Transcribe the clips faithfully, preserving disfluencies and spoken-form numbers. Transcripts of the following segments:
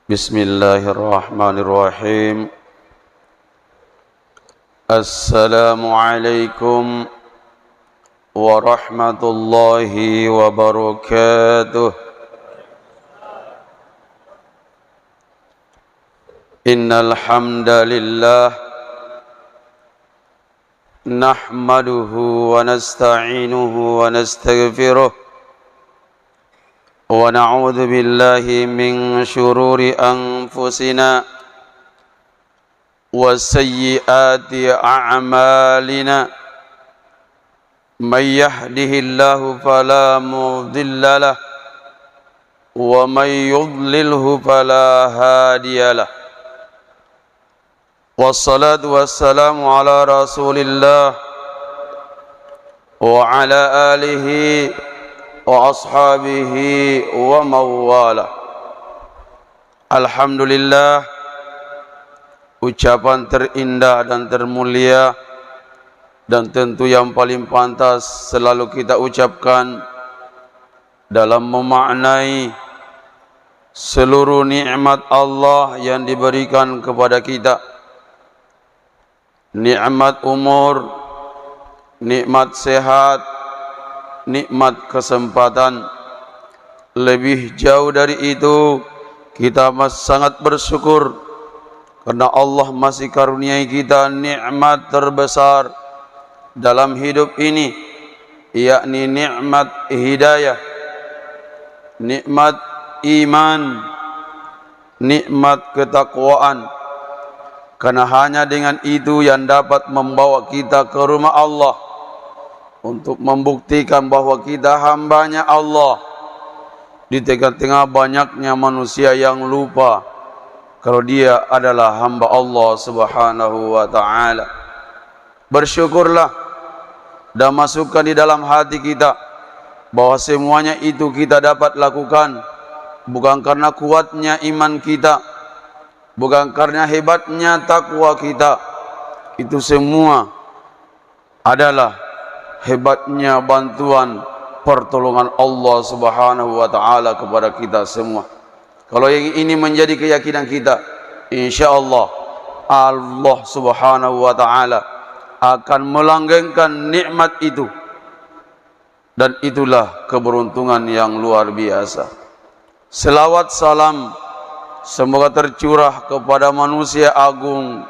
Bismillahirrahmanirrahim. Assalamualaikum warahmatullahi wabarakatuh. Innal hamdalillah, nahmaduhu wa nasta'inuhu wa nastaghfiruh, wa na'udzu billahi min syururi anfusina wa sayyiati a'malina. Man yahdihillahu fala mudhillalah, wa man yudlilhu fala hadiyalah. Wassalatu wassalamu ala Rasulillah wa ala alihi wa ashabihi wa mawala. Alhamdulillah, ucapan terindah dan termulia dan tentu yang paling pantas selalu kita ucapkan dalam memaknai seluruh nikmat Allah yang diberikan kepada kita. Nikmat umur, nikmat sehat, nikmat kesempatan. Lebih jauh dari itu, kita mas-, sangat bersyukur karena Allah masih karuniai kita nikmat terbesar dalam hidup ini, yakni nikmat hidayah, nikmat iman, nikmat ketakwaan. Karena hanya dengan itu yang dapat membawa kita ke rumah Allah, untuk membuktikan bahwa kita hambanya Allah di tengah-tengah banyaknya manusia yang lupa kalau dia adalah hamba Allah Subhanahu wa Ta'ala. Bersyukurlah dan masukkan di dalam hati kita bahwa semuanya itu kita dapat lakukan bukan karena kuatnya iman kita, bukan karena hebatnya takwa kita. Itu semua adalah hebatnya bantuan pertolongan Allah Subhanahu wa Ta'ala kepada kita semua. Kalau yang ini menjadi keyakinan kita, insya Allah, Allah Subhanahu wa Ta'ala akan melanggengkan nikmat itu. Dan itulah keberuntungan yang luar biasa. Selawat salam semoga tercurah kepada manusia agung,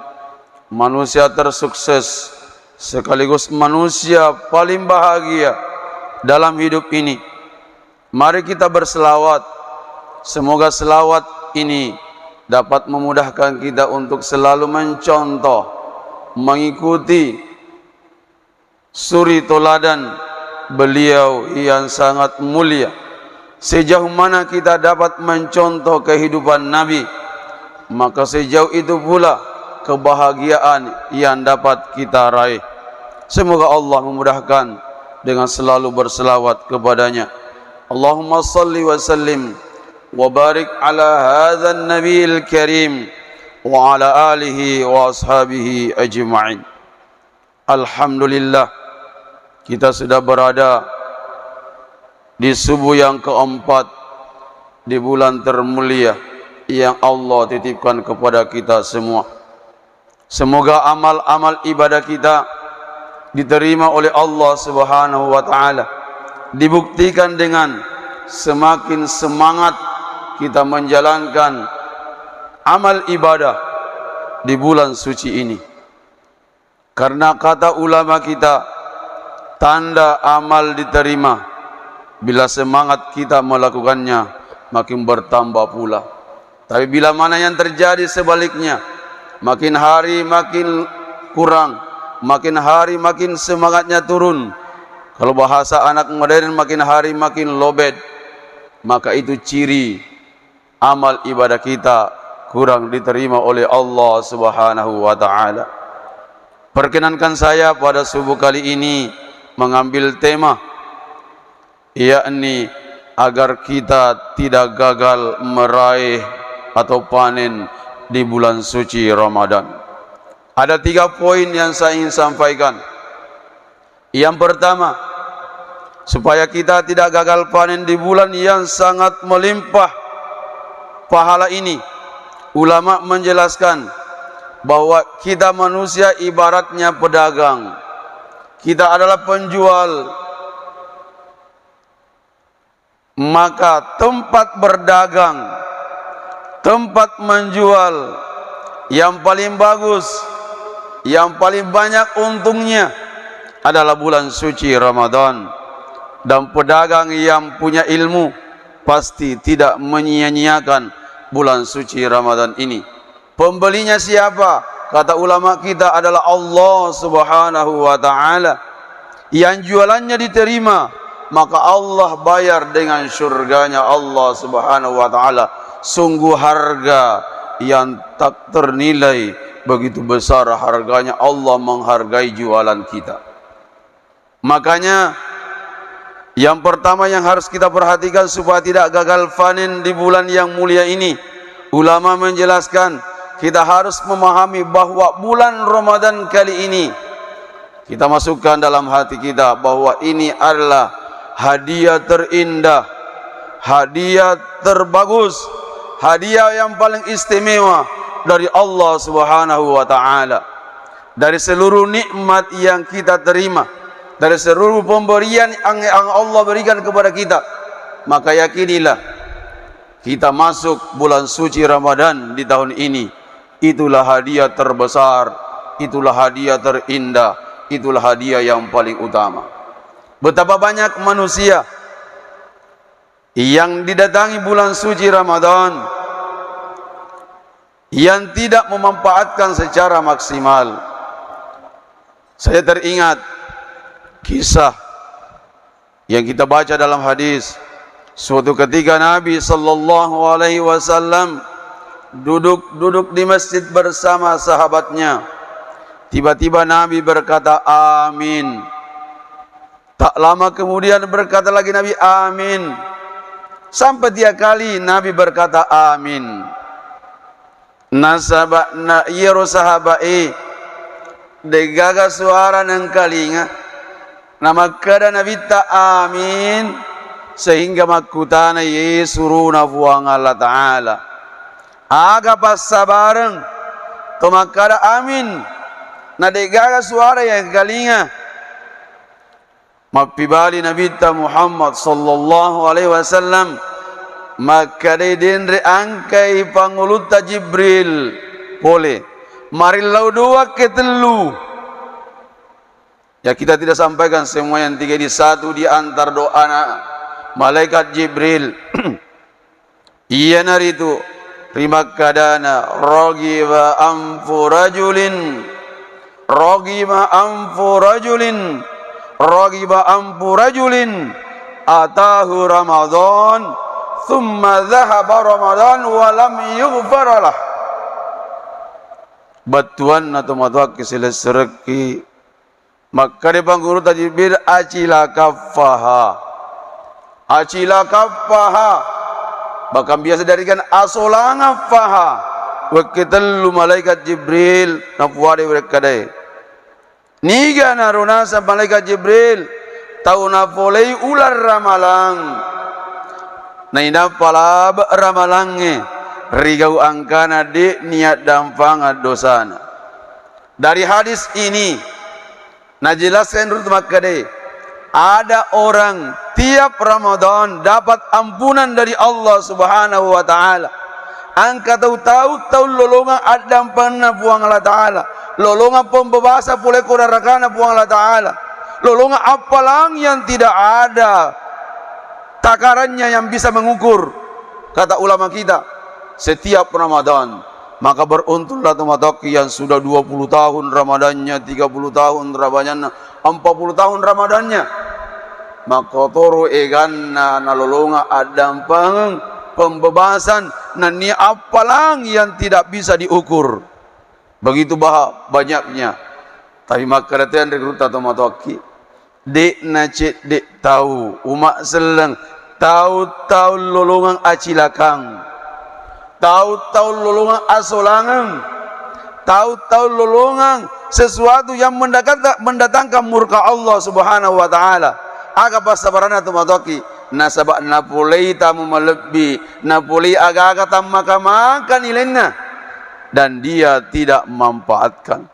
manusia tersukses, sekaligus manusia paling bahagia dalam hidup ini. Mari kita berselawat. Semoga selawat ini dapat memudahkan kita untuk selalu mencontoh, mengikuti suri toladan beliau yang sangat mulia. Sejauh mana kita dapat mencontoh kehidupan Nabi, maka sejauh itu pula kebahagiaan yang dapat kita raih. Semoga Allah memudahkan dengan selalu berselawat kepadanya. Allahumma salli wa sallim wa barik ala hadzan nabiyil karim wa ala alihi wa ashabihi ajma'in. Alhamdulillah, kita sudah berada di subuh yang keempat di bulan termulia yang Allah titipkan kepada kita semua. Semoga amal-amal ibadah kita diterima oleh Allah Subhanahu wa Ta'ala, dibuktikan dengan semakin semangat kita menjalankan amal ibadah di bulan suci ini. Karena kata ulama kita, tanda amal diterima bila semangat kita melakukannya makin bertambah pula. Tapi bila mana yang terjadi sebaliknya, makin hari makin kurang, makin hari makin semangatnya turun. Kalau bahasa anak modern, makin hari makin lobet, maka itu ciri amal ibadah kita kurang diterima oleh Allah Subhanahu wa Ta'ala. Perkenankan saya pada subuh kali ini mengambil tema, yakni agar kita tidak gagal meraih atau panen di bulan suci Ramadan. Ada tiga poin yang saya ingin sampaikan. Yang pertama, supaya kita tidak gagal panen di bulan yang sangat melimpah pahala ini, Ulama menjelaskan bahwa kita manusia ibaratnya pedagang. Kita adalah penjual. Maka tempat berdagang, tempat menjual yang paling bagus, yang paling banyak untungnya adalah bulan suci Ramadan. Dan pedagang yang punya ilmu pasti tidak menyia-nyiakan bulan suci Ramadan ini. Pembelinya siapa? Kata ulama kita adalah Allah Subhanahu wa Ta'ala. Yang jualannya diterima, maka Allah bayar dengan surganya Allah Subhanahu wa Ta'ala. Sungguh harga yang tak ternilai, begitu besar harganya. Allah menghargai jualan kita. Makanya, yang pertama yang harus kita perhatikan supaya tidak gagal panen di bulan yang mulia ini, ulama menjelaskan, kita harus memahami bahwa bulan Ramadan kali ini, kita masukkan dalam hati kita bahwa ini adalah hadiah terindah, hadiah terbagus, hadiah yang paling istimewa dari Allah Subhanahu wa Ta'ala. Dari seluruh nikmat yang kita terima, dari seluruh pemberian yang, yang Allah berikan kepada kita, maka yakinilah, kita masuk bulan suci Ramadan di tahun ini. Itulah hadiah terbesar, itulah hadiah terindah, itulah hadiah yang paling utama. Betapa banyak manusia yang didatangi bulan suci Ramadan yang tidak memanfaatkan secara maksimal. Saya teringat kisah yang kita baca dalam hadis. Suatu ketika Nabi sallallahu alaihi wasallam duduk-duduk di masjid bersama sahabatnya. Tiba-tiba Nabi berkata, "Amin." Tak lama kemudian berkata lagi Nabi, "Amin." Sampai tiga kali Nabi berkata, "Amin." Nasaba na iyaro sahabae de'gaga suara nengkalinga, namakkeda Nabitta, "Amin," sehingga makkutana ye suruna Puang Allah Ta'ala, "Aga passabareng to makkeda amin na de'gaga suara yang kalinga?" Mappibali Nabitta Muhammad sallallahu alaihi wasallam, makkedai, "Denre angkai pangulutta Jibril pole. Marillau doa ketellu." Ya, kita tidak sampaikan semua yang tiga ini. Satu di antara doana malaikat Jibril. Iyanaritu rimakkedana, "Raghiba anfu rajulin, raghiba anfu rajulin, raghiba anfu rajulin atahu Ramadan, tsumma dzahaba Ramadan wa lam yughfar lah." Bettuanna tomatoakki silesserekki Makkeda pangulutta Jibril, "Acilakaffaha. Acilakaffaha." Bahkan biasa diartikan asolangan faha. Wekke tellu malaikat Jibril napuadai werekkedae. Niga naro naseng malaikat Jibril? Tau napolei uleng Ramalang. Nainappa labe Ramalangnge rigau angkana de niaddampangeng dosana. Dari hadis ini, najelaskan Ibnu Rajab makkeda, ada orang tiap Ramadan dapat ampunan dari Allah Subhanahu wa Ta'ala. Engka tau-tau tau lolongang addampenna Puang Allah Ta'ala, lolongang pembebasan pole ko narakana Puang Allah Ta'ala, lolongang appalang yang tidak ada takarannya yang bisa mengukur. Kata ulama kita, setiap Ramadan, maka beruntunglah tomatoakki yang sudah dua puluh tahun Ramadannya, tiga puluh tahun Ramadannya, empat puluh tahun Ramadannya. Makkotoro eganna nalolongang addampengeng pembebasan nennia appalang yang tidak bisa diukur. Begitu bah-, banyaknya. Tapi makkeda tenre gurutta tomatoakki, de'na cedde tau, uma selleng, tau-tau lolongang acilakang, tau-tau lolongang asolangeng, tau-tau lolongang sesuatu yang mendakata-, mendatangkan murka Allah Subhanahu wa Ta'ala. Aga passabaranna tomatoakki? Nasaba napolei tamu malebbi, napolei aga-aga tammaka-maka nilainna. dan dia tidak memanfaatkan.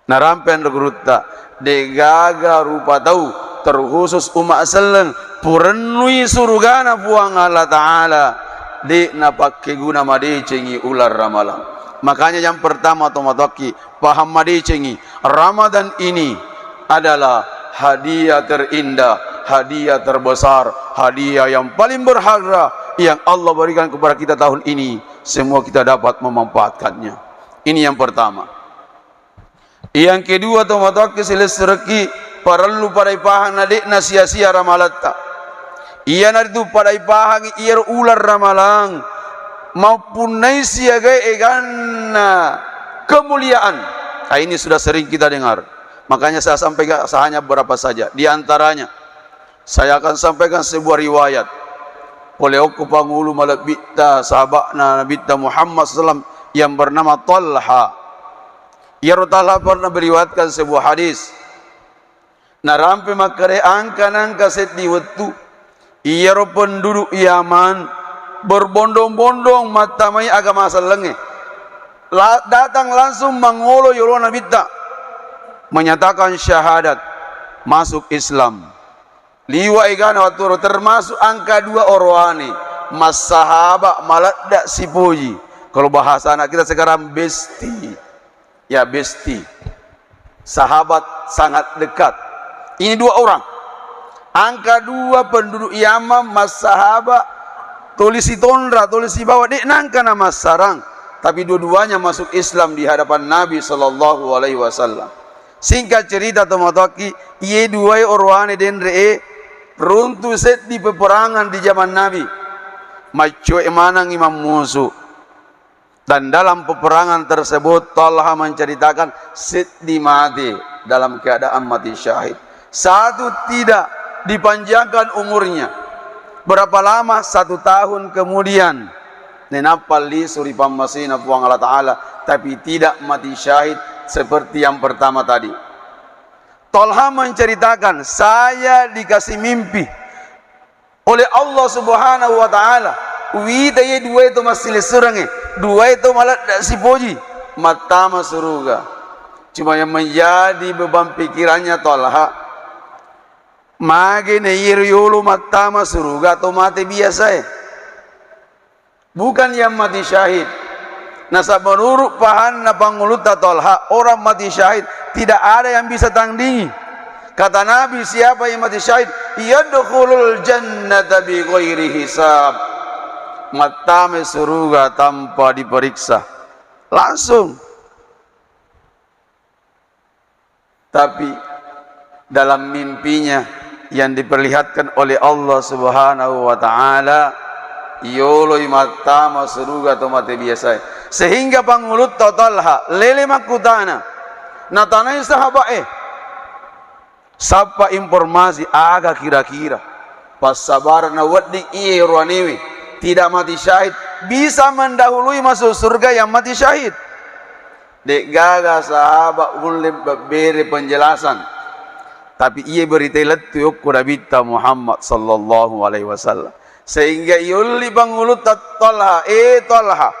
Narampe anre gurutta, de'gaga rupa tau, terkhusus umma selleng, purennui surugana Puang Allah Ta'ala, de' napakkeguna madecengi uleng ramalang. Makanya yang pertama, tomatoakki, paham madecengi, Ramadan ini adalah hadiah terindah, hadiah terbesar, hadiah yang paling berharga yang Allah berikan kepada kita tahun ini. Semua kita dapat memanfaatkannya. Ini yang pertama. Yang kedua, tomatoakki silessurekki, parellu pada ipahang na de'na sia-sia ramalatta. Iyanaritu pada ipahangi iyaro uleng ramalang mappunnai siaga eganna kemuliaan. Ah, ini sudah sering kita dengar. Makanya saya sampaikan hanya beberapa saja. Di antaranya, saya akan sampaikan sebuah riwayat. Pole okko pangulu malebbitta, sahaba'na Nabitta Muhammad sallallahu alaihi wasallam yang bernama Talha. Iyaro Talha pernah meriwayatkan sebuah hadis. Narampe makkeda, engka nengka seddi wettu, iyaro penduduk Yaman berbondong-bondong mattamai agama sellengnge. La-, datang langsung mangolo yolo Nabitta, menyatakan syahadat, masuk Islam. Liwa egana watturo, termasuk engka dua oroane, massahaba, maledda sipoji. Kalau bahasa anak kita sekarang, bestie. Ya, bestie. Sahabat sangat dekat. Ini dua orang. Engka dua penduduk Yaman, massahaba, tuli sitonra, tuli sibawa, de' nengka namassarang. Tapi dua-duanya masuk Islam di hadapan Nabi sallallahu alaihi wasallam. Singkat cerita, tomatoakki, iye duae oroane denre e runtu seddi peperangan di zaman Nabi. Maccoe manengngi mammusu. Dan dalam peperangan tersebut, Talha menceritakan seddi mati dalam keadaan mati syahid. Satu tidak dipanjangkan umurnya. Berapa lama? Satu tahun kemudian, nenappa lisu ri pammasena Puang Allah Ta'ala, tapi tidak mati syahid seperti yang pertama tadi. Talha menceritakan, saya dikasih mimpi oleh Allah Subhanahu wa Ta'ala. Uwita iye duwae to massilessurengnge, duwae to maledda sipoji, mattama suruga. Cuma yang menjadi beban pikirannya Talha, mage na iyero yolo mattama suruga atau mate biasae? Bukan yang mati syahid. Nasaba menurut pahanna pangulutta Talha, orang mati syahid tidak ada yang bisa tandingi. Kata Nabi, siapa yang mati syahid, yadkhulul jannata bighairi hisab. Mattama suruga tanpa diperiksa. Langsung. Tapi dalam mimpinya yang diperlihatkan oleh Allah Subhanahu wa Ta'ala, yoloi mattama suruga to mate biasae. Sehingga pangulutta Talha lele makkutana, natanai sahaba'e, sappa informasi aga kira-kira passabaranna wedding iye roanewe tidak mati syahid bisa mendahului masuk surga yang mati syahid. De'gaga sahaba ulle mabbere penjelasan, tapi iye beritai lettu okko Nabitta Muhammad sallallahu alaihi wasallam, sehingga iolli pangulutta Talha, "Eh Talha,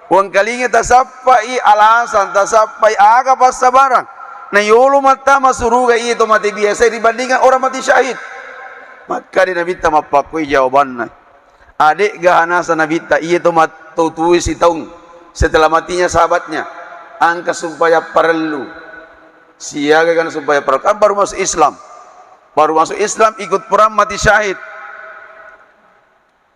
wengkalinga tasappai alasan, tasappai aga passabarang na yolo mattama suruga iye to mate biasa dibandingkan orang mati syahid." Makkeda Nabitta mappakkoi jawabanna. Ade'ga hanasa Nabitta, iye to mat-, to tuwe sitaung setelah matinya sahabatnya, engka sumpajang parellu. Siaga kan sumpajang parellu? Kan baru masuk Islam. Baru masuk Islam, ikut perang, mati syahid.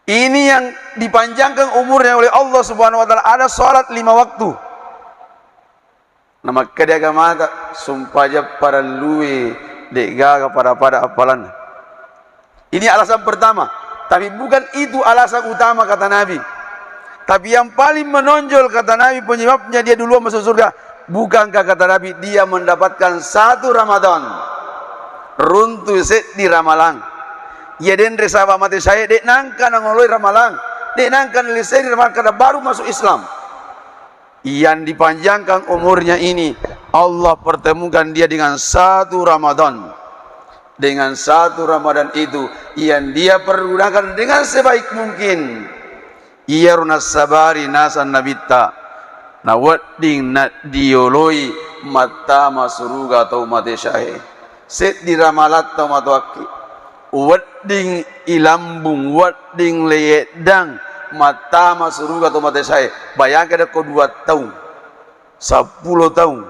Ini yang dipanjangkan umurnya oleh Allah Subhanahu wa Ta'ala, ada salat lima waktu. Namakkeda agamata, sumpajang parellue, de'gaga pada-pada appalanna. Ini alasan pertama, tapi bukan itu alasan utama kata Nabi. Tapi yang paling menonjol kata Nabi penyebabnya dia duluan masuk surga, bukankah kata Nabi dia mendapatkan satu Ramadan, runtu seddi ramalang. Iya denre saba mate syahid, de' nangka nangoloi ramalang, de' nangka naliseri ramalang, kada baru masuk Islam. Yang dipanjangkan umurnya ini, Allah pertemukan dia dengan satu Ramadan. Dengan satu Ramadan itu yang dia pergunakan dengan sebaik mungkin. Iyaro nassabari naseng Nabitta, Nawedding naddioloi mattama suruga tau mate syahe. Seddi ramalang tau matoakki. Wedding ilambung, wedding leyeddang mattama suruga tau mate syahe. Bayangkan ko dua taung, seppulo taung,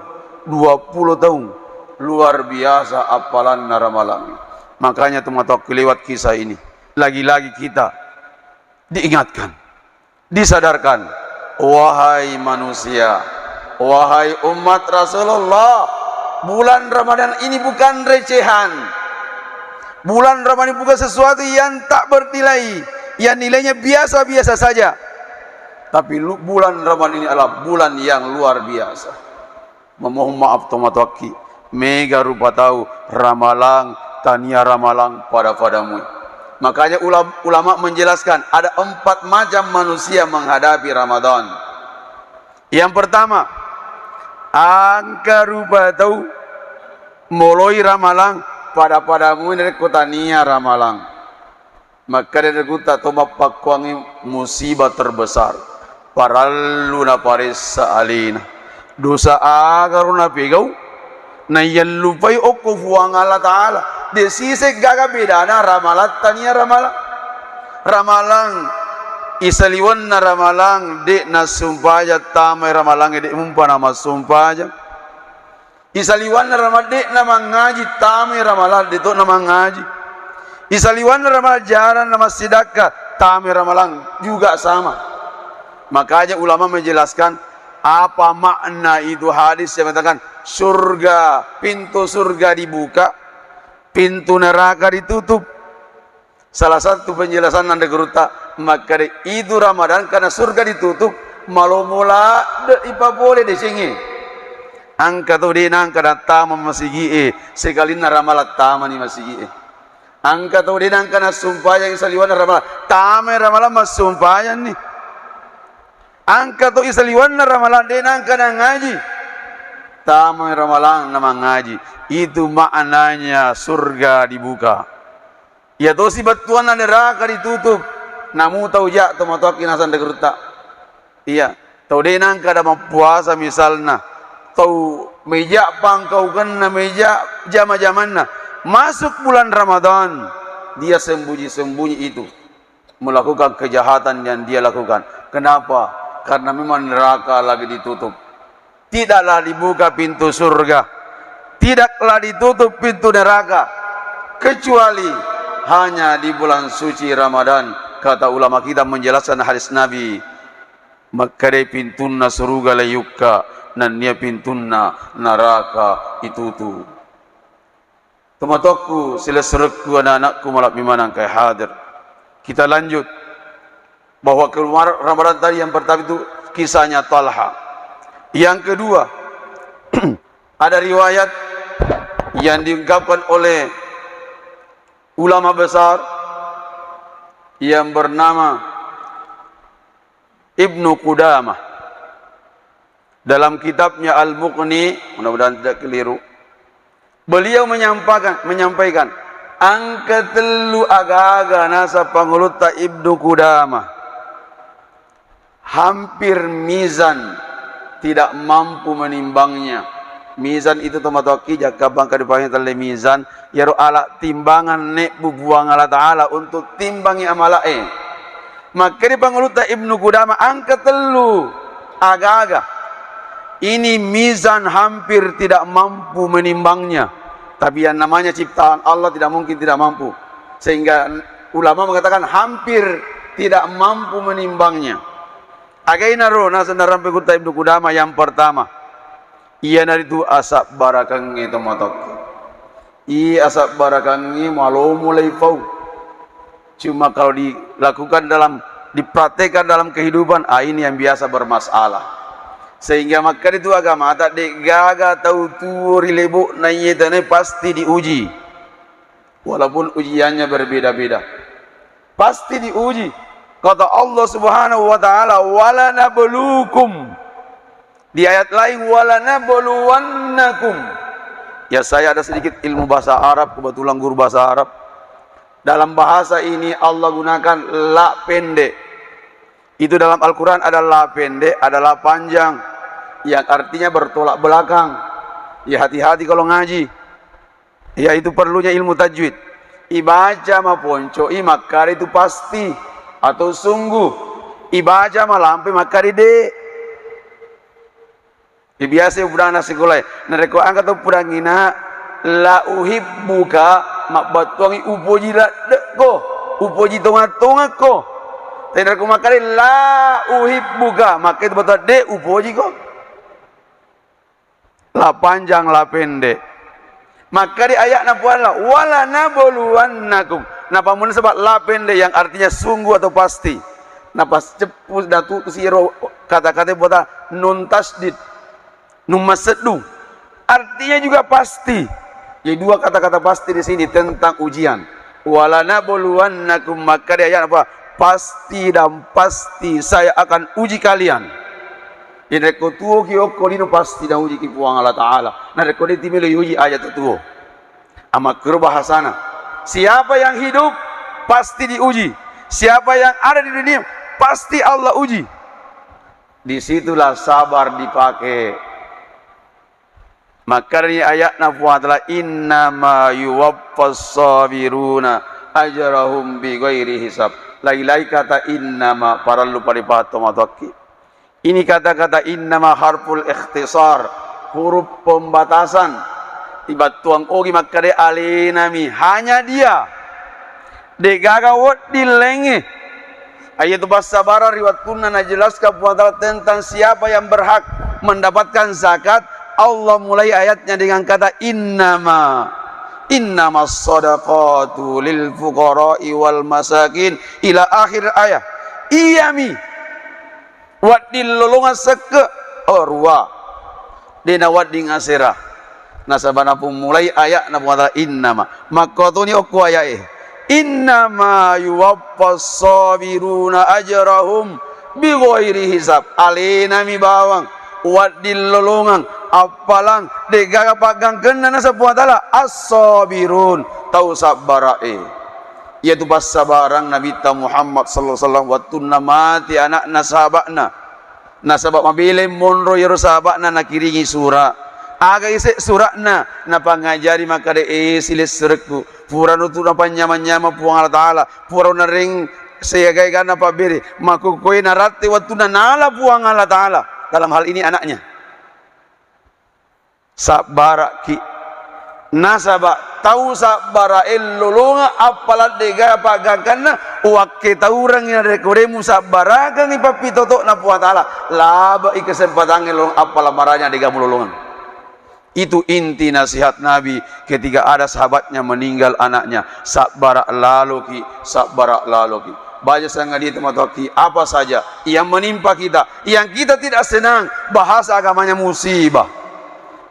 dua puluh taung. Luar biasa appalanna ramalang. Makanya tau matoakki lewat kisah ini. Lagi-lagi kita diingatkan, disadarkan, wahai manusia, wahai umat Rasulullah, bulan Ramadan ini bukan recehan. Bulan Ramadan ini bukan sesuatu yang tak bernilai, yang nilainya biasa-biasa saja. Tapi lu-, bulan Ramadan ini adalah bulan yang luar biasa. Memohon maaf tau matoakki, mega rupa tau ramalang, tania ramalang pada-padamui. Makanya ulam-, ulama menjelaskan ada empat macam manusia menghadapi Ramadan. Yang pertama, engka rupa tau moloi ramalang pada-padamui narekko tania ramalang. Makkeda ri gurutta, to mappakkuangnge musibah terbesar. Parellu naparessa alena. Dosa agaro napegau, naiyallupai okko Puang Allah Ta'ala. De siseng gaga bedana ramalang tania ramalang. Ramalang, isaliwenna ramalang, de nassumpajang, tamai ramalangnge, de mumpa namassumpajang. Isaliwanna ramalang de'na mangaji, tamai ramalang de'to namangaji. Isaliwanna ramalang jarang namassidakka, tamai ramalang juga sama. Makanya ulama menjelaskan apa makna itu hadis yang mengatakan surga, pintu surga dibuka, pintu neraka ditutup. Salah satu penjelasan nanda gurutta, makkeda itu Ramadan karena surga ditutup, malomo ladde ipapole decengnge. Engka tau de nangka nattama masigi'e, sekalinna ramalang tamani masigi'e. Engka tau de nangka nassumpajang saliwanna ramalang, tamai ramalang massumpajanni. Engka tau isaliwanna ramalang de nangka nangaji, tamai ramalang namangaji. Itu maknanya surga dibuka. Iya tosi bettuanna neraka ditutup. Namu tau ja to matoakki naseng de gurutta. Iya, tau de nangka ada mappuasa misalna, tau meja pangkaukenna, meja jama-jamanna. Masuk bulan Ramadan, dia sembunyi-sembunyi itu. Melakukan kejahatan yang dia lakukan. Kenapa? Karena memang neraka lagi ditutup. Tidaklah dibuka pintu surga, tidaklah ditutup pintu neraka, kecuali hanya di bulan suci Ramadan. Kata ulama kita menjelaskan hadis Nabi, makkeda pintunna suruga layukka, nennia pintunna neraka itutup. Tomatoakku, silessurekku, anak-anakku, malebbi maneng engkae hadir. Kita lanjut bahwa keluar Ramadan tadi yang pertama itu kisahnya Talha. Yang kedua, ada riwayat yang diungkapkan oleh ulama besar yang bernama Ibnu Qudamah. Dalam kitabnya Al-Mughni, mudah-mudahan tidak keliru, beliau menyampaikan, menyampaikan, engka tellu aga-aga naseng pangulutta Ibnu Qudamah, hampir mizan tidak mampu menimbangnya. Mizan itu tomatoakki jakka bangka dipangai telle mizan, iyaro alat timbangan nebbu Puang Allah Ta'ala untuk timbangi amala'e. Makkeda pangulutta Ibnu Qudamah, engka tellu aga-aga. Ini mizan hampir tidak mampu menimbangnya. Tapi yang namanya ciptaan Allah tidak mungkin tidak mampu. Sehingga ulama mengatakan hampir tidak mampu menimbangnya. Againaro naseng narampe gurutta Ibnu Qudamah, yang pertama, iyanaritu asabbarakengnge tomatoakku. Iya, asabbarakengnge malomo leipau. Cuma kalau dilakukan dalam, dipraktekkan dalam kehidupan, ah, ini yang biasa bermasalah. Sehingga makkeda tu agamata, de'gaga tau tuo ri lebo'na iye tanae pasti diuji. Walaupun ujiannya berbeda-beda. Pasti diuji. Kata Allah Subhanahu wa Ta'ala, "Wala nabluukum." Di ayat lain, "Wala nabluwannakum." Ya, saya ada sedikit ilmu bahasa Arab, kebetulan guru bahasa Arab. Dalam bahasa ini Allah gunakan la pendek. Itu dalam Al-Quran ada la pendek, ada la panjang. yang artinya bertolak belakang. Ya, hati-hati kalau ngaji. Ya, itu perlunya ilmu tajwid. Ibaca maponco'i makkada itu pasti atau sungguh. Ibaca malampe makkada de'. Biasa pudang nassikolae. Narekko engka to pudangngina, "La uhibbuka," mabbattuangngi upoji ladde'ko, upoji tonga-tongakko. Tapi narekko makkada, "La uhibbuka," makkada itu battuanna, "De' upojiko." La panjang, la pendek. Makkada aya'na Puang Allah, "Wala nabluwannakum." Napa mun sebab la pendek yang artinya sungguh atau pasti. Napa ceppu datu siro kata-kata buata nun tasdid, nun maseddung. Artinya juga pasti. Jadi dua kata-kata pasti di sini tentang ujian. "Wala nabluwannakum," makkada aya'na Puang, pasti dan pasti saya akan uji kalian. Jadi narekko tuoki okko lino pasti naujiki Puang Allah Ta'ala. Narekko de' timelo uji aja tu tuo. Amakkuro bahasana. Siapa yang hidup pasti diuji. Siapa yang ada di dunia pasti Allah uji. Disitulah sabar dipakai. Makanya ayatna Puang Ta'ala, "Innama yuwaffas sabiruna ajrahum bighairi hisab." Lai-lai kata innama parellu paripato matoakki. Ini kata-kata innama harful ikhtisar, huruf pembatasan. Ibattuang ogi makkada alenami, hanya dia. De'gaga wedding laingnge. Ayatu passabarang ri wettunna najelaskan Puang Ta'ala tentang siapa yang berhak mendapatkan zakat, Allah mulai ayatnya dengan kata innama. "Innamas sadaqatu lil fuqara'i wal masakin," ila akhir ayat. Iyami wedding lolongeng sekke, oh, rua. De' nawedding asera. Nasaba napummulai ayatna Puang Ta'ala innama. Makkotoni okko aya'e. "Innama yuwaffas sabiruna ajrahum bighairi hisab." Alenami bawang, wedding lolongeng, appalang, de'gaga paggangkenna nasaba Puang Ta'ala, as-sabirun, tau sabbara'e. Iyatu passabarang Nabitta Muhammad sallallahu alaihi wasallam wettunna mate ana'na sahaba'na. Nasaba mabelai monro iyaro sahaba'na nakiringi sura. Aga ise sura'na? Napangajari makkada, "Eh, silessurekku, purano tu napanyamang-nyamang Puang Allah Ta'ala, purano nareng seaga-aga napabbere." Makkukkoe naratte wettunna nala Puang Allah Ta'ala. Dalam hal ini anaknya. Sabbara'ki. Nasaba tau sabbara'e lolongeng appalang de'gaga paggangkanna, wakketaurengngi narekko de' musabbarakengngi pappitoto'na Puang Ta'ala, labe'i kesempatangnge lolongeng appalang maraja de'gaga mulolongeng. Itu inti nasihat Nabi ketika ada sahabatnya meninggal anaknya, sabbara' laloki, sabbara' laloki. Baja sangadie tomatoakki, apa saja yang menimpa kita, yang kita tidak senang, bahasa agamanya musibah.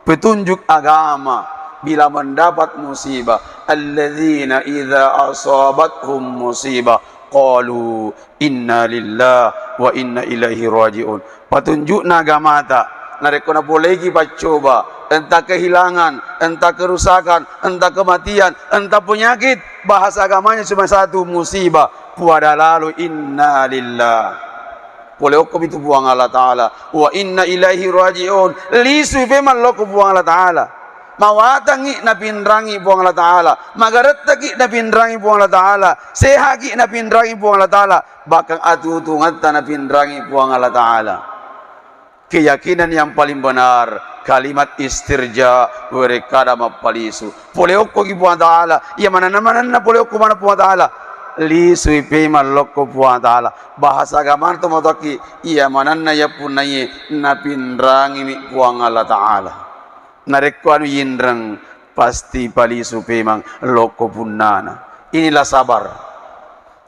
Petunjuk agama, bila mendapat musibah, alladzina idza asabathum musibah qalu inna lillahi wa inna ilaihi raji'un. Petunjukna agamata, narekko napoleiki paccoba, entah kehilangan, entah kerusakan, entah kematian, entah penyakit, bahasa agamanya cuma satu, musibah, puada lalo inna lillahi. Pole okkomi tu Puang Allah Ta'ala. Wa inna ilaihi raji'un. Lisui pemang lokko Puang Allah Ta'ala. Mawatangngi napinrangi Puang Allah Ta'ala. Magarettaki napinrangi Puang Allah Ta'ala. Sehaki napinrangi Puang Allah Ta'ala. Bahkan atuwutungetta napinrangi Puang Allah Ta'ala. Keyakinan yang paling benar, kalimat istirja, werekkada mappalisu. Pole okkoki Puang Ta'ala, iya manenna-manenna pole okko maneng Puang Ta'ala. Lisui pemang lokko Puang Ta'ala. Bahasa agama tomatoakki, iya manenna iya punnaiye napinrangimi Puang Allah Ta'ala. Narekko anu yinreng, pasti palisu pemang lokko punnana. Inilah sabar.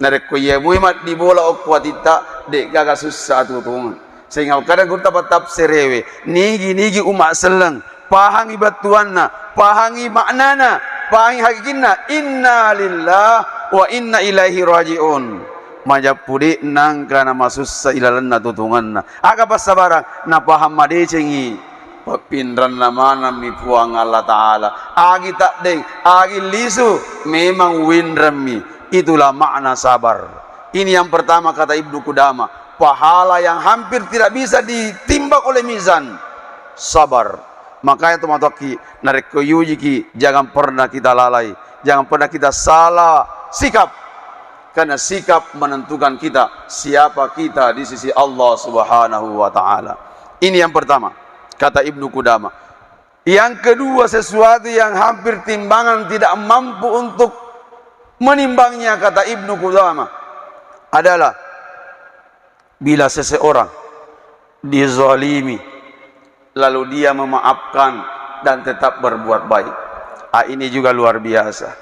Narekko iya mui maddibola okko atitta, de'gaga sussa atuwutungeng. Sehingga kadang gurutta pattafsirewe, nigi-nigi umma selleng, pahangi battuanna, pahangi maknana, pahangi hakikinna, inna lillahi wa inna ilaihi raji'un. Majeppu de' nangka namasussa ilalenna tutungenna. Aga passabarang? Napahang madecengi. Pappinranna manammi Puang Allah Ta'ala. Agi taddeng, agi lisu, memang winremmi. Itulah makna sabar. Ini yang pertama kata Ibnu Qudamah. Pahala yang hampir tidak bisa ditimbang oleh mizan. sabar. Makanya tomatoakki, narekko yujiki, jangan pernah kita lalai, jangan pernah kita salah sikap. Karena sikap menentukan kita, siapa kita di sisi Allah Subhanahu wa Ta'ala. Ini yang pertama, kata Ibnu Qudamah. Yang kedua, sesuatu yang hampir timbangan tidak mampu untuk menimbangnya, kata Ibnu Qudamah, adalah bila seseorang dizalimi, lalu dia memaafkan dan tetap berbuat baik. Ah, ini juga luar biasa.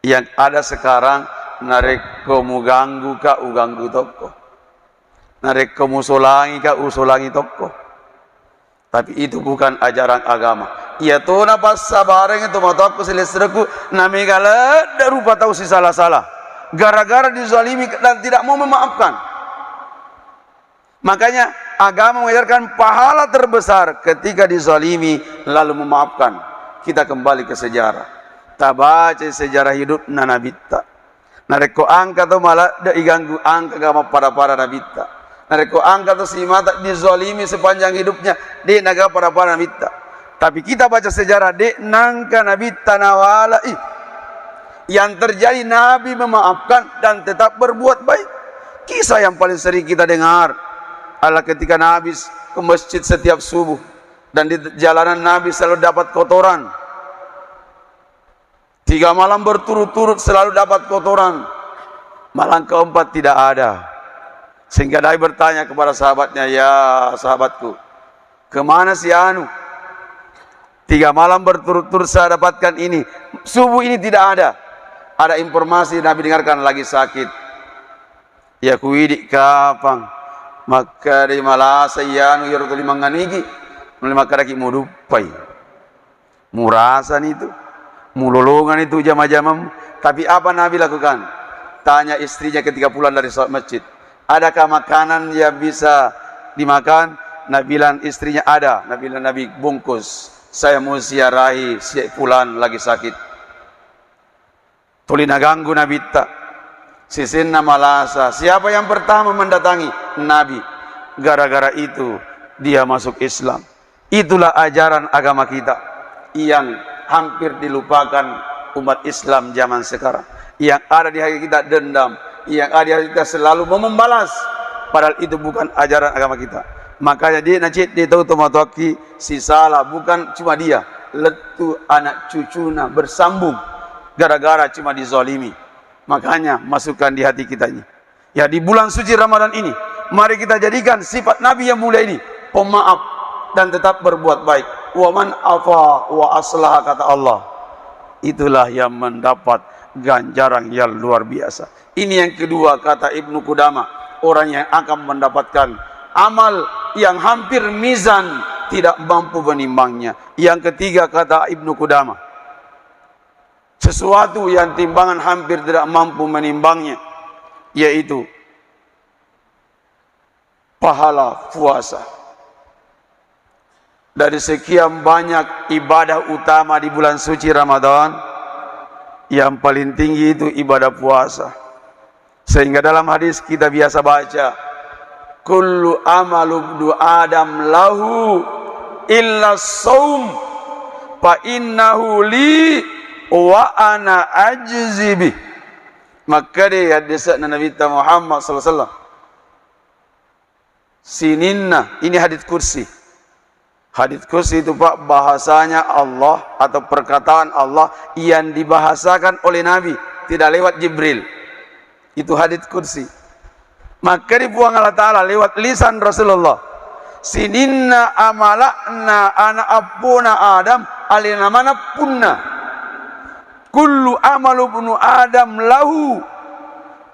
Yang ada sekarang, narekko muganggu ka, uganggu tokko. Narekko musolangi ka, usolangi tokko. Tapi itu bukan ajaran agama. Iya tona passabareng itu matoakku silessereku, namega ledde rupa tau sisala-sala. Gara-gara dizalimi dan tidak mau memaafkan. Makanya agama mengajarkan pahala terbesar ketika dizalimi lalu memaafkan. Kita kembali ke sejarah. Tabaca sejarah hidupna Nabitta. Narekko engka to maladde iganggu, engka ga mappada-pada Nabitta. Narekko engka to simata dizalimi sepanjang hidupnya, de' naga pada-pada Nabitta. Tapi kita baca sejarah, de' nangka Nabitta nawalai. Yang terjadi, Nabi memaafkan dan tetap berbuat baik. Kisah yang paling sering kita dengar adalah ketika Nabi ke masjid setiap subuh dan di jalanan Nabi selalu dapat kotoran. Tiga malam berturut-turut selalu dapat kotoran. Malam keempat tidak ada. Sehingga Nabi bertanya kepada sahabatnya, "Ya sahabatku, kemana si Anu? Tiga malam berturut-turut saya dapatkan ini. Subuh ini tidak ada." Ada informasi Nabi dengarkan, lagi sakit. "Ya kuidi kapang. Makkeda malasa i Anu, iyaro tuli manganiki. Mulai makkedaki muduppai." Murasani itu, mulolongani itu jama-jamamu. Tapi apa Nabi lakukan? Tanya istrinya ketika pulang dari sholat masjid, "Adakah makanan yang bisa dimakan?" Nabi bilang istrinya, "Ada." Nabi bilang, "Nabi bungkus, saya mau ziarahi si fulan lagi sakit." Tuli naganggu Nabitta. Sisenna malasa. Siapa yang pertama mendatangi? Nabi. Gara-gara itu dia masuk Islam. Itulah ajaran agama kita yang hampir dilupakan umat Islam zaman sekarang. Yang ada di hati kita dendam, yang ada di hati kita selalu mau membalas. Padahal itu bukan ajaran agama kita. Makanya de' nacedde tau tomatoakki sisala, bukan cuma dia, lettu anak cucuna bersambung gara-gara cuma dizalimi. Makanya masukkan di hati kita ini. Ya, di bulan suci Ramadan ini, mari kita jadikan sifat Nabi yang mulia ini, pemaaf dan tetap berbuat baik. "Wa man afa wa aslaha," kata Allah, itulah yang mendapat ganjaran yang luar biasa. Ini yang kedua, kata Ibnu Qudamah, orang yang akan mendapatkan amal yang hampir mizan tidak mampu menimbangnya. Yang ketiga, kata Ibnu Qudamah, sesuatu yang timbangan hampir tidak mampu menimbangnya, yaitu pahala puasa. Dari sekian banyak ibadah utama di bulan suci Ramadan, yang paling tinggi itu ibadah puasa. Sehingga dalam hadis kita biasa baca, "Kullu amalu ibnu Adam lahu illa saum, fa innahu li wa ana ajzi bih." Makkeda hadisna Nabitta Muhammad sallallahu alaihi wasallam, sininna, ini hadits qudsi. Hadits qudsi itu, Pak, bahasanya Allah atau perkataan Allah yang dibahasakan oleh Nabi, tidak lewat Jibril. Itu hadits qudsi. Makkeda Puang Allah Ta'ala lewat lisan Rasulullah, "Sininna amala'na ana' appona Adam, alena maneng punna. Kullu amalu ibnu Adam lahu,"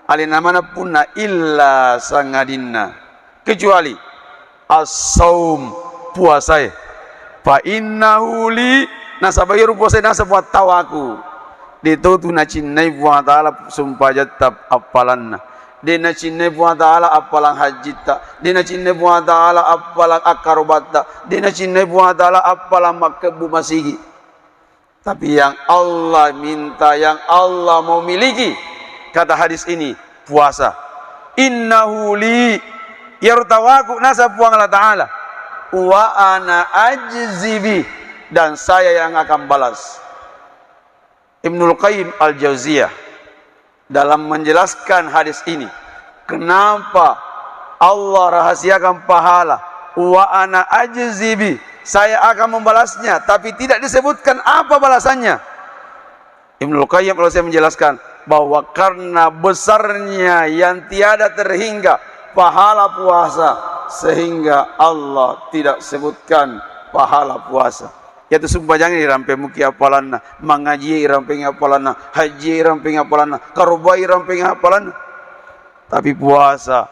alena maneng punna, "illa," sangadinna, kecuali as-saum, puasae. "Fa innahu li," nasaba iyaro puasae naseng Puang tauaku. De' to tu nacinnai Puang Ta'ala sumpajatta appalanna. De' nacinnai Puang Ta'ala appalang hajjitta. De' nacinnai Puang Ta'ala appalang akkarobatta. De' nacinnai Puang Ta'ala appalang makkebbu masigi. Tapi yang Allah minta, yang Allah mau miliki, kata hadis ini, puasa. "Innahu li," iyaro tauaku, naseng Puang Allah Ta'ala. Wa ana ajzi bih, dan saya yang akan balas. Ibnul Qayyim Al-Jauziyah dalam menjelaskan hadis ini, kenapa Allah rahasiakan pahala, "Wa ana ajzi bih," saya akan membalasnya, tapi tidak disebutkan apa balasannya. Ibnul Qayyim Al-Jauziyah menjelaskan bahwa karena besarnya yang tiada terhingga pahala puasa, sehingga Allah tidak sebutkan pahala puasa. Yaitu sumbajangnge irampe muki appalanna, mangaji irampe appalanna, haji irampe appalanna, karobai irampe appalanna. Tapi puasa,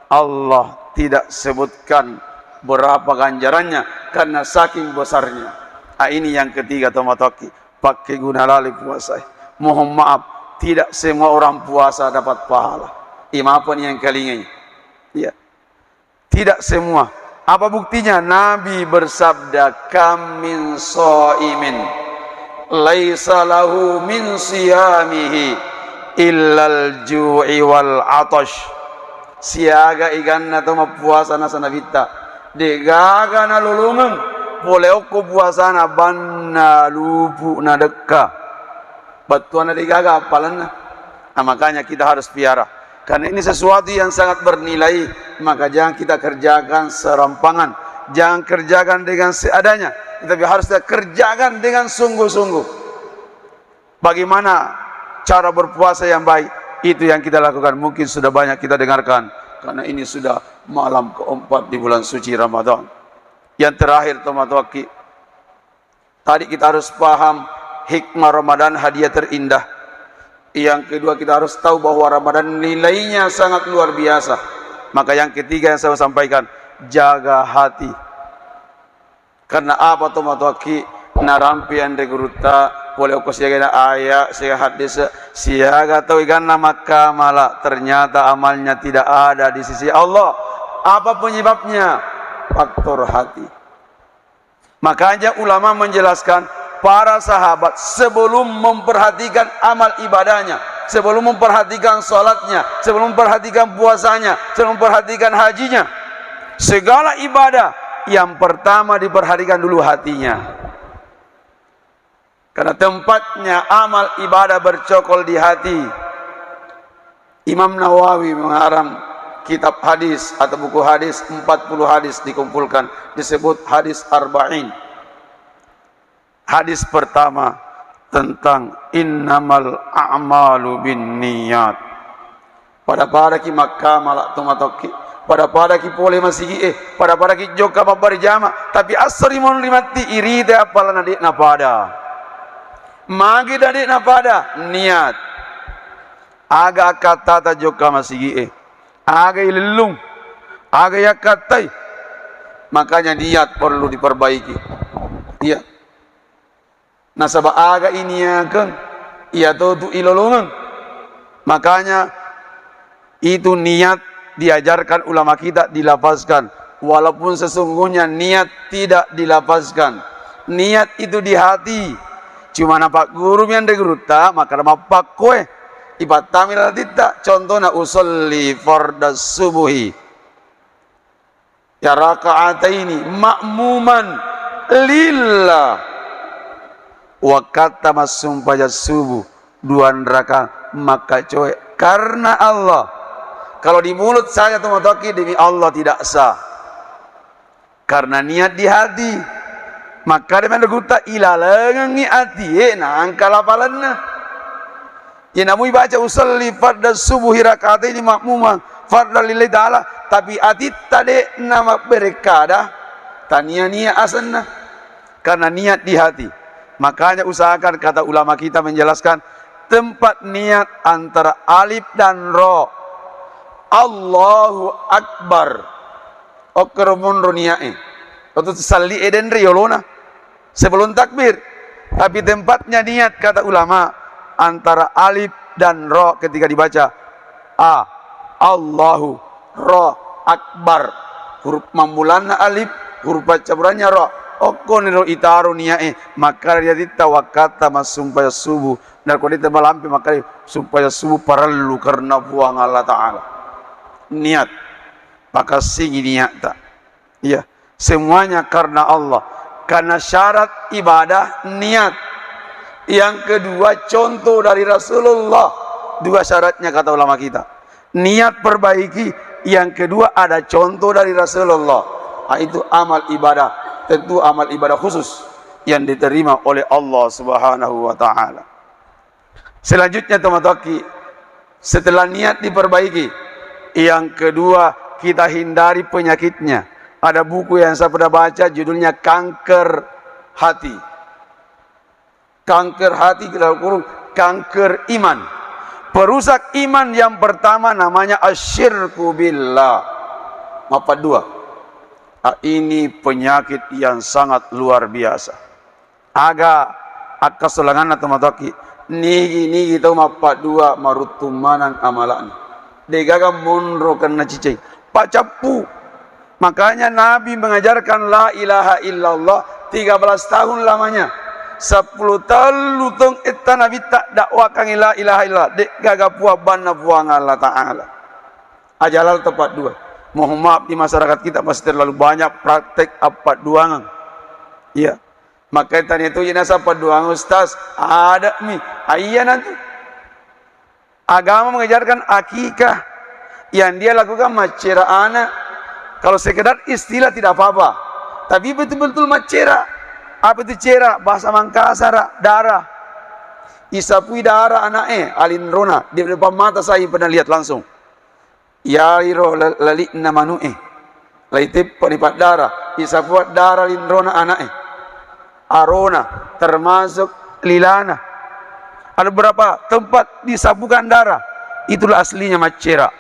Allah tidak sebutkan berapa ganjarannya karena saking besarnya. Ah, ini yang ketiga, tomatoakki, pakkeguna laleng puasa. Mohon maaf, tidak semua orang puasa dapat pahala. Imapani yang kalingai. Iya. Tidak semua. Apa buktinya? Nabi bersabda, "Kam min shaimin laisa lahu min siyamihi illal ju'i wal atash." Siaga iganna to mappuasa, nasa Nabitta, de'gaga nalolongeng pole okko puasana banna lupu nadekka. Bettuanna de'gaga appalanna. Nah, makanya kita harus piara. Karena ini sesuatu yang sangat bernilai, maka jangan kita kerjakan serampangan. Jangan kerjakan dengan seadanya, tetapi harus kita kerjakan dengan sungguh-sungguh. Bagaimana cara berpuasa yang baik? Itu yang kita lakukan. Mungkin sudah banyak kita dengarkan, karena ini sudah malam keempat di bulan suci Ramadan. Yang terakhir, tomatoakki, tadi kita harus paham hikmah Ramadan, hadiah terindah. Yang kedua, kita harus tahu bahwa Ramadan nilainya sangat luar biasa. Maka yang ketiga yang saya sampaikan, jaga hati. Karena apa, tomatoakki? Narampe anre gurutta, pole okko siagana ayat, siaga hadis, siaga tau iganna makkamala, ternyata amalnya tidak ada di sisi Allah. Apa penyebabnya? Faktor hati. Makanya ulama menjelaskan, para sahabat sebelum memperhatikan amal ibadahnya, sebelum memperhatikan salatnya, sebelum memperhatikan puasanya, sebelum memperhatikan hajinya, segala ibadah yang pertama diperhatikan dulu hatinya. Karena tempatnya amal ibadah bercokol di hati. Imam Nawawi mengarang kitab hadis atau buku hadis, empat puluh hadis dikumpulkan, disebut hadis arba'in. Hadis pertama tentang innamal a'malu binniyat. Pada-padaki makkamala, tomatoakki. Pada-padaki pole masigi'e, pada-padaki jokka mabbarjama, tapi esso ri monri matti, irita appalanna de'na pada. Magi da de'na pada? Niat. Aga akkattata jokka masigi'e? Aga ilellung? Aga yakkattai? Makanya niat perlu diperbaiki. Iya. Nasaba aga iniakeng, iyatotu ilolongeng. Makanya itu niat diajarkan ulama kita dilafazkan, walaupun sesungguhnya niat tidak dilafazkan. Niat itu di hati. Cuma napaggurumi anre gurutta, makkada mappakkoe. Ipattami lalatitta, contohna usolli fardas subuhi. Ya raka'ataini ma'muman lillah. Wakkatta massumpajang subuh dua rakaat makkacoe karena Allah. Kalau di mulut saja, tomatoakki, demi Allah tidak sah. Karena niat di hati. Makkada manre gurutta ilalengengngi atie, naengka lapalenna. Iya namu ibaca usolli farda subuhi rakataini ma'muman fardan lillahi ta'ala, tapi atitta de'na mabberekkada, tania niat asenna. Karena niat di hati. Makanya usahakan, kata ulama kita menjelaskan, tempat niat antara alif dan ro. Allahu Akbar. Okkoro monro niat e. Otu salli e denre yolona. Sebelum takbir. Tapi tempatnya niat, kata ulama, antara alif dan ro ketika dibaca. A, Allahu, ro, Akbar. Huruf mammulanna alif, huruf paccaburannya ro. Okkoniro itaro niat e, makkada ri atitta wakkatta massumpajang subuh. Narekko de'ta malampe makkada sumpajang subuh parellu karena Puang Allah Ta'ala. Niat. Pakassingi niatta. Iya. Semuanya karena Allah. Karena syarat ibadah niat. Yang kedua, contoh dari Rasulullah. Dua syaratnya kata ulama kita. Niat perbaiki, yang kedua ada contoh dari Rasulullah. Ah, itu amal ibadah. Tentu amal ibadah khusus yang diterima oleh Allah Subhanahu wa Ta'ala. Selanjutnya, tomatoaki, setelah niat diperbaiki, yang kedua, kita hindari penyakitnya. Ada buku yang saya pernah baca, judulnya Kanker Hati. Kanker hati, kita kurung, kanker iman. Perusak iman yang pertama namanya asyirku billah. Mappad dua. Ah, ini penyakit yang sangat luar biasa. Aga akkasolanganna tomatoaki, nigi-nigi tau mappaddua maruttung maneng amala'na. Degaga monro kenna ciceng. Pacappu. Makanya Nabi mengajarkan la ilaha illallah tiga belas tahun lamanya. Seppulo tellu taung etta Nabitta dakwakangngi la ilaha illallah. Degaga puabbanna Puang Allah Ta'ala. Aja lalo tappaddua. Mohon maaf, di masyarakat kita masih terlalu banyak praktek appadduangeng. Iya. Makanya tania tu naseng appadduangeng, Ustaz, ada mi. Ah, iya nanti. Agama mengajarkan akikah. Yang dia lakukan maccera anak. Kalau sekedar istilah tidak apa-apa. Tapi betul-betul maccera. Apa itu cera? Bahasa Mangkasara, darah. Isapui darah anaknya, alinrona. Di depan mata saya pernah lihat langsung. Iyaro la-, lali'na manu'e, laiteppani paddara, isapuang dara linrona ana'e, arona, termasuk lilana. Ada beberapa tempat disapukan darah, itulah aslinya maccera.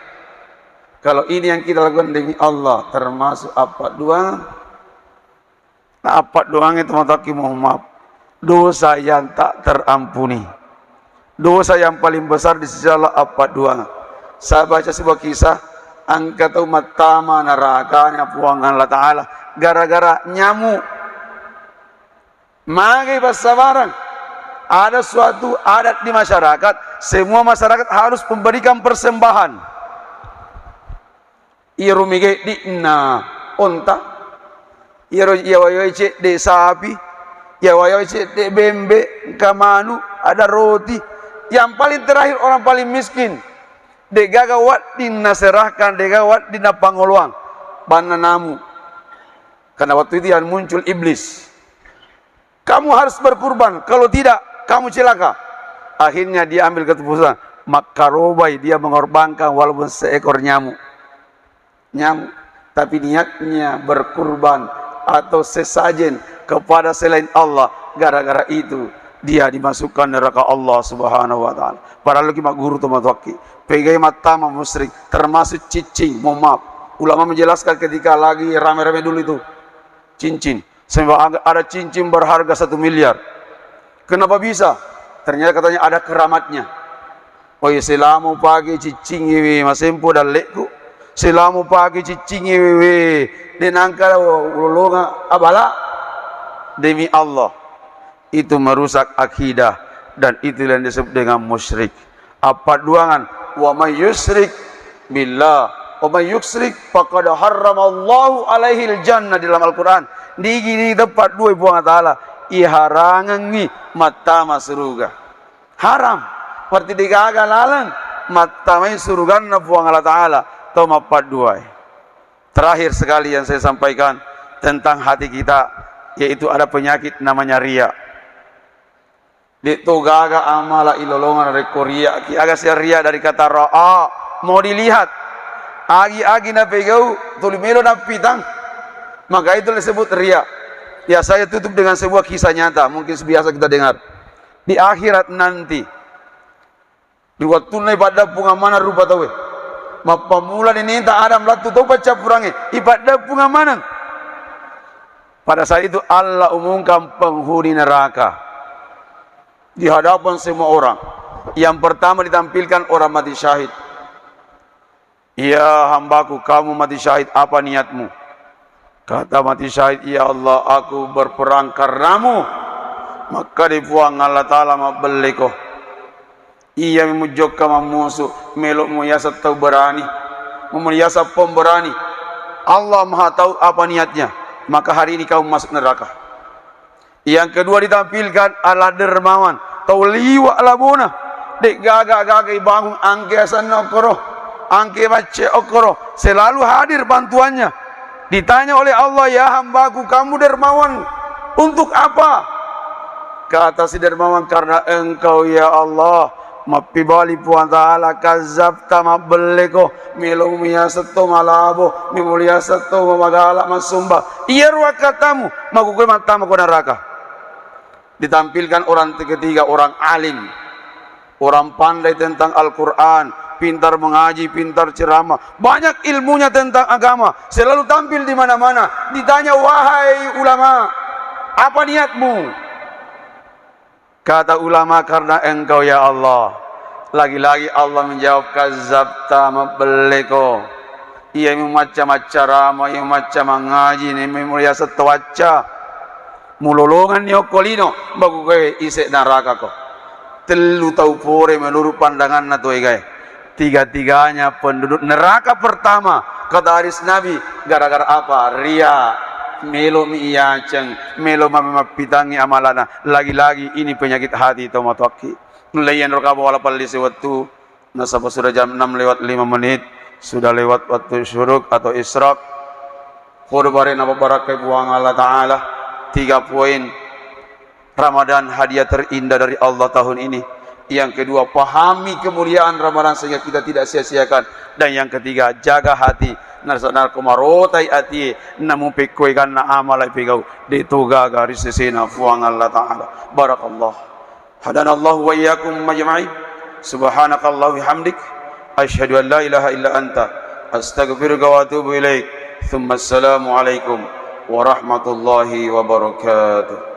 Kalau ini yang kita lakukan demi Allah, termasuk appadduang. Nah, appadduangnge tomatoaki, mohon maaf, dosa yang tak terampuni. Dosa yang paling besar di sisi Allah appadduang. Saya baca sebuah kisah, engka tau mattama narakana Puang Allah Ta'ala gara-gara nyamuk. Magai passabarang. Ada suatu adat di masyarakat, semua masyarakat harus memberikan persembahan. Iyaro mega eddi'na onta, iyaro iyawa-yawai cedde sapi, iyawa-yawai cedde bembe, engka manu, ada roti. Yang paling terakhir orang paling miskin. Degaga wedding naserahkan, degaga wedding napangoloang. Banna namu. Karena waktu itu yang muncul iblis. Kamu harus berkurban, kalau tidak, kamu celaka. Akhirnya dia ambil keputusan, makkarobai dia mengorbankan walaupun seekor nyamuk. Nyamuk. Tapi niatnya berkurban atau sesajen kepada selain Allah, gara-gara itu dia dimasukkan neraka Allah Subhanahu wa Ta'ala. Padahal ki magguru tomatoakki. Pegai mattama musyrik, termasuk cicing, mohon maaf. Ulama menjelaskan ketika lagi rame-rame dulu itu. Cincin. Sampai ada cincin berharga satu miliar. Kenapa bisa? Ternyata katanya ada keramatnya. Oh iya, selama pake ciccingnge we masempo dalle'ku, selama pake ciccingnge we, de nangka ulolonga abala. Demi Allah, itu merusak akidah dan itu yang disebut dengan musyrik. Appadduangan, wa may yusyrik billah, wa may yusyrik faqad harramallahu alaihil jannah di dalam Al-Quran. Nigi-nigi teppaddua Puang Allah Ta'ala, iharangengngi mattama suruga. Haram. Berarti degaga laleng mattamai suruganna Puang Allah Ta'ala tau mappadduae. Terakhir sekali yang saya sampaikan tentang hati kita, yaitu ada penyakit namanya riya. De to gaga amala ilolongeng rekko riya ki. Aga sia riya dari kata ra'a, mau dilihat. Agi-agi napegau, tuli melo nappitang. Maka itu disebut riya. Ya, saya tutup dengan sebuah kisah nyata, mungkin biasa kita dengar. Di akhirat nanti, di wattunna ipaddampungeng maneng rupa tauwe. Mappammula neneta Adam lettu tau paccappurangnge, ipaddampungeng maneng. Pada saat itu Allah umumkan penghuni neraka di hadapan semua orang. Yang pertama ditampilkan orang mati syahid. "Ya hambaku, kamu mati syahid, apa niatmu?" Kata mati syahid, "Ya Allah, aku berperang karenamu." Makkeda Puang Allah Ta'ala, "Mabbelleko. Iyami mujokka mammusu, melo'mo yaseng tau berani, mumuni yaseng pemberani." Allah Maha Tahu apa niatnya. maka hari ini kamu masuk neraka. Yang kedua ditampilkan adalah dermawan, tau liwa' labona. De' gaga-gaga ibangung, angke asenna okkoro, angke macce okkoro, selalu hadir bantuannya. Ditanya oleh Allah, "Ya hambaku, kamu dermawan untuk apa?" Kata si dermawan, "Karena Engkau, ya Allah." Mappibali Puang Ta'ala, "Kazzabta, mabbelleko, melomu yaseng to malabo, melomu yaseng to magala massomba. Iyaro akkatamu, makkukue mattamako neraka." Ditampilkan orang ketiga, orang alim, orang pandai tentang Al-Quran, pintar mengaji, pintar ceramah, banyak ilmunya tentang agama, selalu tampil di mana-mana. Ditanya, "Wahai ulama, apa niatmu?" Kata ulama, "Karena Engkau, ya Allah." Lagi-lagi Allah menjawab, "Kazzabta, mabbelleko. Iya memacca-macca rama, iya memacca mangaji, ni memulya setto wacca. Mulolonganni okko lino, makkukue ise' narakako." Tellu tau pore menurut pandanganna to egae. Tiga-tiganya penduduk neraka pertama, kata hadis Nabi, gara-gara apa? Ria, melo mi iyaceng, melo mami mappitangngi amalana. Lagi-lagi ini penyakit hati tau matoakki. Nulle iyanro kaba wala pallisi wettu, nasaba sudah jam enam lewat lima menit, sudah lewat waktu syuruk atau isyraq. Podo bare napabbarakkai Puang Allah Ta'ala. Tiga poin. Ramadan hadiah terindah dari Allah tahun ini. Yang kedua, pahami kemuliaan Ramadan sehingga kita tidak sia-siakan. Dan yang ketiga, jaga hati. Nasaba narekko marotai atie, namu pekkoeganna amala pegau, de' to gaga ri sesena Puang Allah Ta'ala. Barakallah. Hadanallahu wa iyyakum ajma'in. Subhanakallah bihamdik. Asyhadu an la ilaha illa anta. Astaghfiruka wa atubu ilaik. Thumma assalamu alaikum warahmatullahi wabarakatuh.